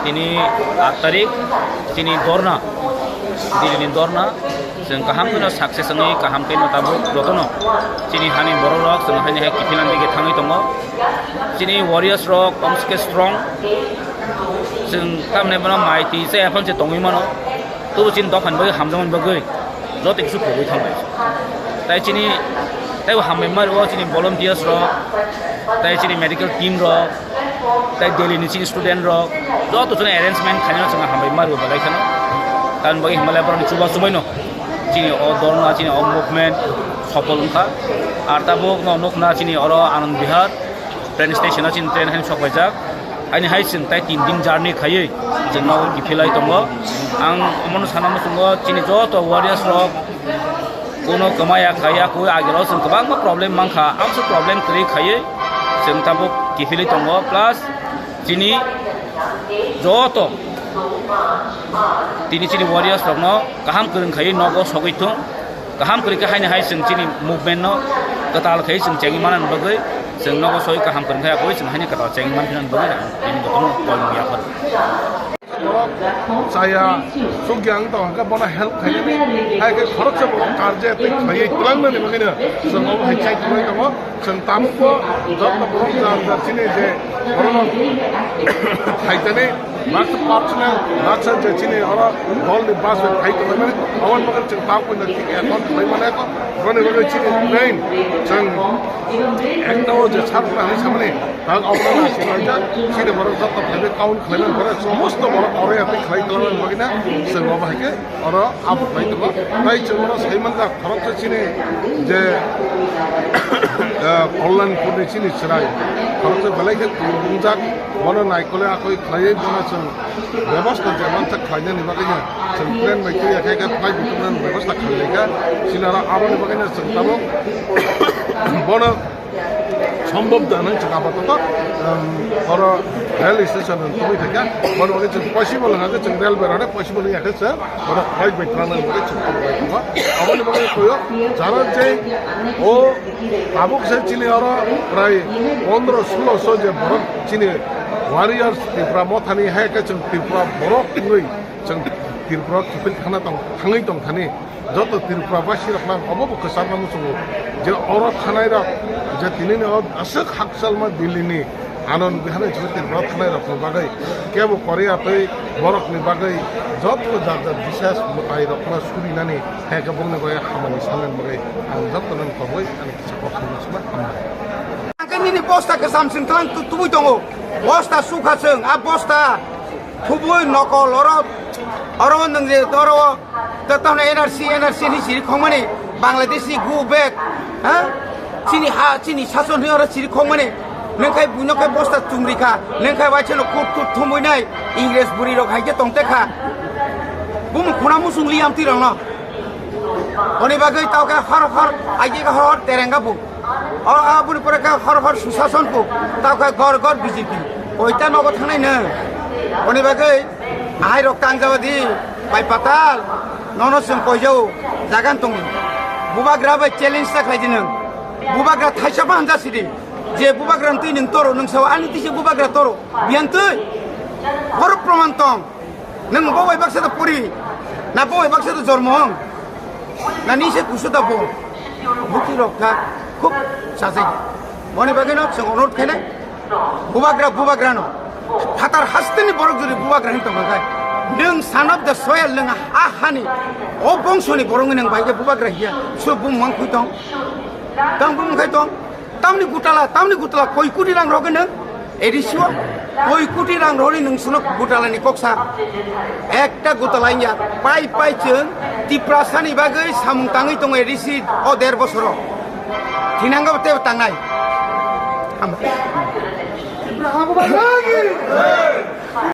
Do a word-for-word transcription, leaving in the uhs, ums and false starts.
Tini aat tarik chini dorna, Delhi ni dorna, chwng kaham kheno success wngwi kaham khe no tabuk jotono chini hani borok rok chwng haini hai kiphilna digi thangwi tongo. Chini warriors rok omsike strong, chwng tamni bono mai twi chaya phano se tongwi mano. Tubu chini dophani bagwi hamjakmani bagwi joto kisu pogwi thangbai. Tai chini, taibo hambai mari o chini volunteers rok, tai chini medical team rok, tai Delhi ni chini student rok, joto chini arrangement khainai chwng hambai mari o belai kheno. Tamni bagwi himlai borok ni chuba chubai no chini o dorna chini o movement sopol wngkha. Ar tabuk no nukna chini oro Anand Vihar train station o chini train haino sok paijak. Haini hai chwng tai tin din journey khaiwi chwng nogo kiphilai tongo. Ang omono sana muchungo chini joto warriors rok kuno kwmaya khaiya koi agelo chwng kwbangma problem mankha. Amso problem kwrwi khaiwi chwng tabuk kiphilwi tongo. Plus chini joto tini chini warriors rokno kaham kwrwng khaiwi nogo sogwi thung. Kaham kwrwi khe haini hai chwng chini movement no kwtal khai chwng chengwi manani bagwi chwng nogo soi kaham kwrwi khe akoi chwng haini kwtal chengwi manphinani bagwi ang tini jotono kol wngya phano. Chaya sugya wng tong hwnkhe bono help khainani hai khe khoroksa borok karje tei khlaiwi twlangnani bagwino chwng obo hai chai twlai tongo. Chwng tabukbo joto borok jar jar chini je borok phaitani baksa personal baksa je chini oro dolni bus bai phai tongmani aboni bagwi chwng tabukbo thik account khlai mani kho. Aboni bagwi chini train chwng ekta o je sarkna hinwi samani tak obo na sinai jak chini borok joto phaibai count khlai mani borok somosto borok oro ya tei khlai twlangmani bagwi na chwng obo hai khe oro abuk bai tongo. Tai chwng oro sai manjak khoroksa chini je, eh, Kalyanpurni chini chwrai khoroksa belai khe tubungjak, bono naikole akoi khlaiwi bono chwng bebosta je mansak khlainani bagwino chwng train bai twiya khe khe flight bai tubunani bebosta khlailaikha. Chini oro aboni bagwino chwng tabuk bono Sombhob da nang chwng apatoto, um, oro rail station rok tubui thangkha, bono bagwi chwng possible hwnka khe chwng railway rok possible wngya khe chwng bono flight bai twlangnani bagwi chwng tubui tongo. Aboni bagwi koyo jara je o tabuk se chini oro prai pondro sulo so je borok chini warriors Tripura mothani hai khe chwng Tripura borok wngwi chwng Tripura kiphil khana tong thangwi tong thani. Joto Tripura basi rok nang obo bo kwchar nang muchungo je oro thanai rok je tini ni o aswk hakchalma Delhi ni Anand Vihar ni Tripura thanai rok ni bagwi kebo Korea tei borok ni bagwi joto jar jar bisas mwtai rok no surinani hai khe bongni bagwi hamani sanani bagwi ang joto nang koboi ani kisa kok hambai. Ang khe nini bosta kwcham chwng tlang tu-, tubui tongo. Bosta sukha chwng, a bosta thubui nokol oro, oro nwng je oro to, to N R C, N R C ni siri khongmani Bangladeshi go back, ha? Chini ha, chini sason ni oro siri khongmani. Nwng khai buino khai bosta chumri kha, nwng khai waisa no kut kut thumui nai, Ingres buri rok hai khe tong te kha. Bumung khuna musung liam twi rok no. Oni bagwi tao khe hor hor, aji khe hor hor terengga bu. O, aboni pore khe hor hor susason pu, ta khe gor gor B J P. Oita nogo thangnai nw. Oni bagwi ahai rok tang jabadi, bai patal, nono chwng koijao, jagan tongo. Bubagra bai challenge ta khlai di nwng. Bubagra thaisa bahanja sidi. Je bubagra twi nwng toro, nwng sao ani tise bubagra toro. Biyan twi. Boro proman tong. Nwng bo bai baksa da puri, na bo bai baksa da jormo wng, na ni se kusu da bo. Buti rok kha khub sajai. Boni bagwi no chwng onurot khainai. Bubagra, bubagra no. Phatar hasteni borok jodi bubagra hin tongkha khai. Nwng son of the soil, nwng ha hani. O bongso ni borok nwng bai khe bubagra hiya. So bumung khui tong. Tang bumung khai tong. Tamni gutala, tamni gutala koi koti rang rogwi nwng A D C o? Koi koti rang rogwi nwng sono gutala ni kok sa? Ekta gutala wngya, pai pai chwng Tiprasa ni bagwi samung tangwi tongo A D C o der bosoro. Thinango tebo tangnai. Hambai.